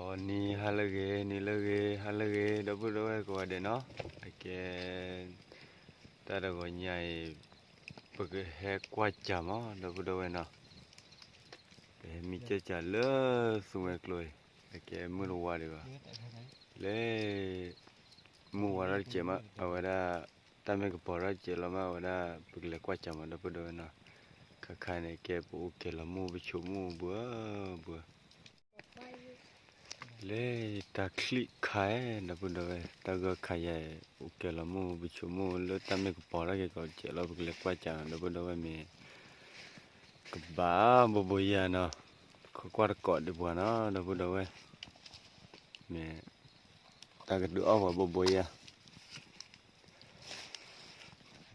အီၤ နံၤဟါလၢအဂ့ၤ နံၤလၢအဂ့ၤ ဟါလၢအဂ့ၤ ဒီပုၢ်ဒီဝဲၢ်ကိးဂၤဒဲးနီၤ, အကဲ တၢ်တဂီၤညါအံၤ ပကဟဲကွၢ်စၢ်မး ဒီပုၢ်ဒီဝဲၢ်နီၤ, ပဟဲမံကၢၢ်စၢ်လၢသူဝဲၤကျိၤအံၤ အကဲမုၢ်တဝါဒံးဘၣ်, လၢ မုၢ်ဝါထီၣ်တစဲးမး အဝဲဒၣ် တၢ်မ့ၢ်ကပီၤထီၣ်တစဲးလီၤမး အဝဲဒၣ် ပကလဲၤကွၢ်စၢ်မး ဒီပုၢ်ဒီဝဲၢ်နီၤ, ခါခါန့ၣ် ကဲပအိၣ်ကဲလီၤမုၢ်ပဆိးမုၢ်ဘှီဘှီ လၢတၢ်ချံၣ်ခါအံၤ ဒီပုၢ်ဒီဝဲၢ် တၢ်ဂီၤခါယၤအံၤ အိၣ်ကဲလီၤမုၢ်ပဆိးမုၢ်လၢတၢ်မ့ၢ်ကပီၤထီၣ်က့ၤကီးတစဲးလီၤ ပကလဲၤကွၢ်စၢ်နီၤ ဒီပုၢ်ဒီဝဲၢ်မ့ၢ် ကဘၣ်ဘိဘိယၤနီၤ, ခိးကွၢ်တကိးဒံးပှၤနီၤ ဒီပုၢ်ဒီဝဲၢ်, မ့ၢ် တၢ်ကဒုးအီၣ်ပှၤဘိဘိယၤ,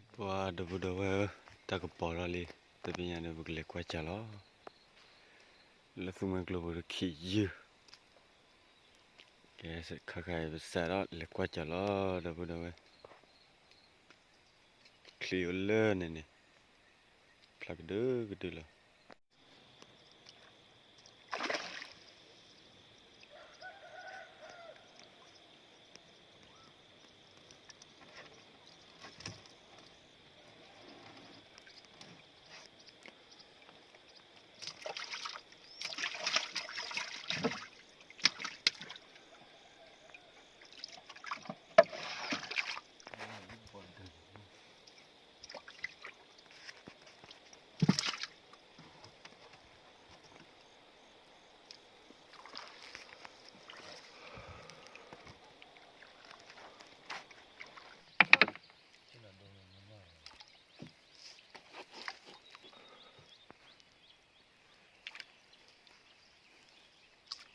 ပှၤဒီပုၢ်ဒီဝဲၢ်ဧၢ, တၢ်ကပီၤထီၣ်လံ, တဘျီညါန့ၣ် ပကလဲၤကွၢ်စၢ်လီၤ, လၢသူမွဲကျိပူၤတခံယုၢ်, ကဲ ခါခါအံၤပစးထီၣ်လဲၤကွၢ်စၢ်လီၤ ဒီပုၢ်ဒီဝဲၢ်, ချံအိၣ်လၢန့ၣ်န့ၣ်, ဖျါကဒုကဒုလ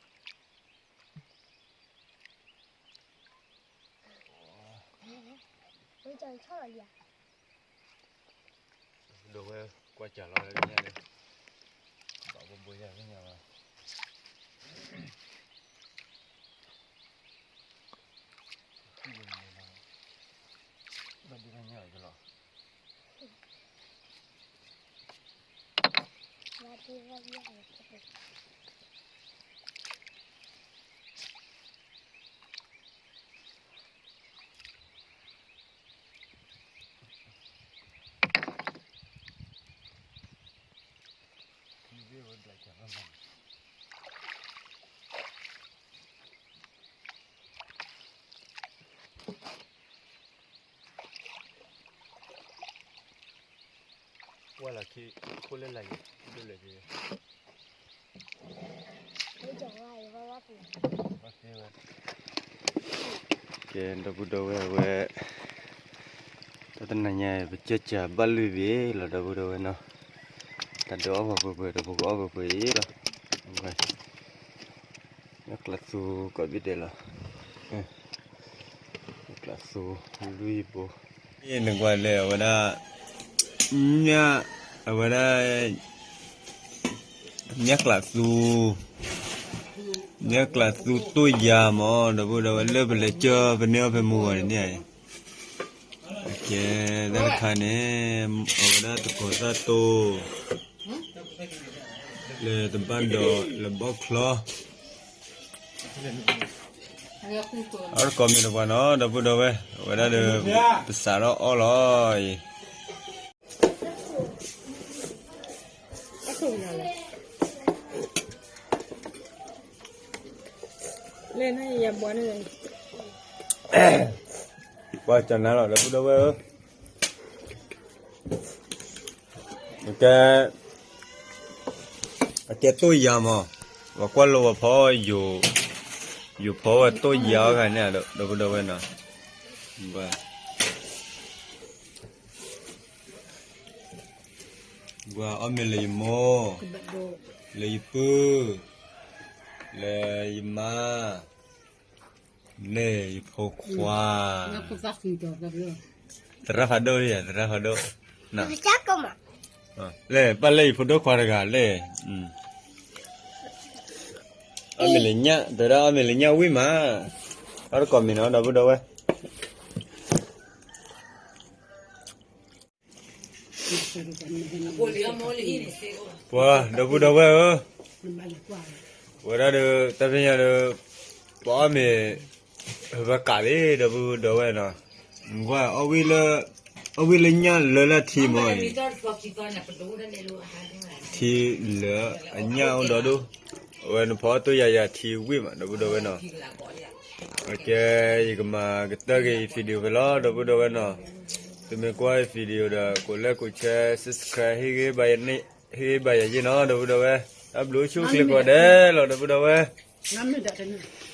ီၤ. ဒိးဝဲကွၢ်စၢ်လီၤလၢညါန့ၣ်, ဘၣ်ဘိဘိယၤလၢညါလီၤ, ဘၣ်ဒ်ညါလီၤ. ဝဲလီၤခံ ခိၣ်လၢလာ်ယံၤ ဒိၣ်လဲၣ်က့ၤ, ကဲ ဒီပုၢ်ဒီဝဲၢ်ဝဲ, တၢ်တနၤညါအံၤ ပကၢ်စၢ်ဘၣ်လွံၢ်ဘ့ၣ်လီၤ ဒီပုၢ်ဒီဝဲၢ်နီၤ, တၢ်ဒုးအီၣ်ပှၤပှဲၤပှဲၤ ဒီးပကအီၣ်ပှဲၤပှဲၤအံၤလီၤ, ညၣ်ကျးသူကိးဘ့ၣ်ဒဲးလီၤ, ညၣ်ကျးသူလွံၢ်ဘိ, နကွၢ်လဲၣ် အဝဲဒၣ် ညၣ် အဝဲဒၣ် ညၣ်ကျးသူ, ညၣ်ကျးသူတိၢ်ယၤမး ဒီပုၢ်ဒီဝဲၢ် လၢပလဲၤကၢၢ်ပန့ၢ်အီၣ်ဖဲမုၢ်ဂီၤန့ၣ်န့ၣ်, ကဲ တၢ်တခါန့ၣ် အဝဲဒၣ်တကိးသၣ်တိၢ် လဲၤတဘၣ်ဒီးလဲၤဘီၣ်ချီ အတကိးမ့ၢ်တပှၤနီၤ ဒီပုၢ်ဒီဝဲၢ် အဝဲဒၣ်ဒီး ပစးထီၣ်အီၣ်လီၤအံၤ ပှၤကနၤလီၤ ဒီပုၢ်ဒီဝဲၢ်ဧၢ, ကဲ အကဲတိၢ်ယၤမး, ပှၤကွၢ်လိပှၤဖီ, ယိၤဖီဝဲတိၢ်ယၤအီၣ်ဂၤန့ၣ် ဒီပုၢ်ဒီဝဲၢ်နီၤ, ပှၤအီၣ်မ့ၤလၢယမိၢ်, လၢယပုၢ်, လၢယမါ လၢယဖိခွါ, သရၣ်ဖးဒိၣ်, သရၣ်ဖးဒိၣ်, လၢပၢ်လၢယဖိဒိၣ်ခွါတဂၤလဲၣ်, အီၣ်မ့ၤလၢညၣ်, တဲဒၣ်အီၣ်မ့ၤလၢညၣ်ဝံၣ်မး, အီၣ်တကိးမ့ၤနီၤ ဒီပုၢ်ဒီဝဲၢ် ပှၤဒီပုၢ်ဒီဝဲၢ်ဧၢ, ဝဲဒၣ်ဒီး တၢ်ဖဲညါဒီး ပအီၣ်မ့ၤ ပကးလံ ဒီပုၢ်ဒီဝဲၢ်နီၤ, ကွၢ် အီၣ်ဝံၣ်လၢ အီၣ်ဝံၣ်လၢညၣ်လၢလၢထံမ့ၢ်အံၤ, ထံလၢအညၣ်အိၣ်ဒီဒူၣ်, အဝဲနဖီအီၣ်တိၢ်ယၤယၤထံဝံၣ်မး ဒီပုၢ်ဒီဝဲၢ်နီၤ, ကဲ ယကမၤကတၢၢ်က့ၤယ video ဖဲလီၤ ဒီပုၢ်ဒီဝဲၢ်နီၤ, သုမ့ၢ်ကွၢ်ယ video ဒီး ကိးလဲၣ်ကိး share subscribe ဟ့ၣ်ဂံၢ်ဘါယၤယဲနီၤ ဒီပုၢ်ဒီဝဲၢ်, တၢ်ဘျုးဆိၣ်ဂ့ၤကိးဂၤဒဲးလီၤ ဒီပုၢ်ဒီဝဲၢ်, နမ့ၢ်ဒၣ်တန့ၣ်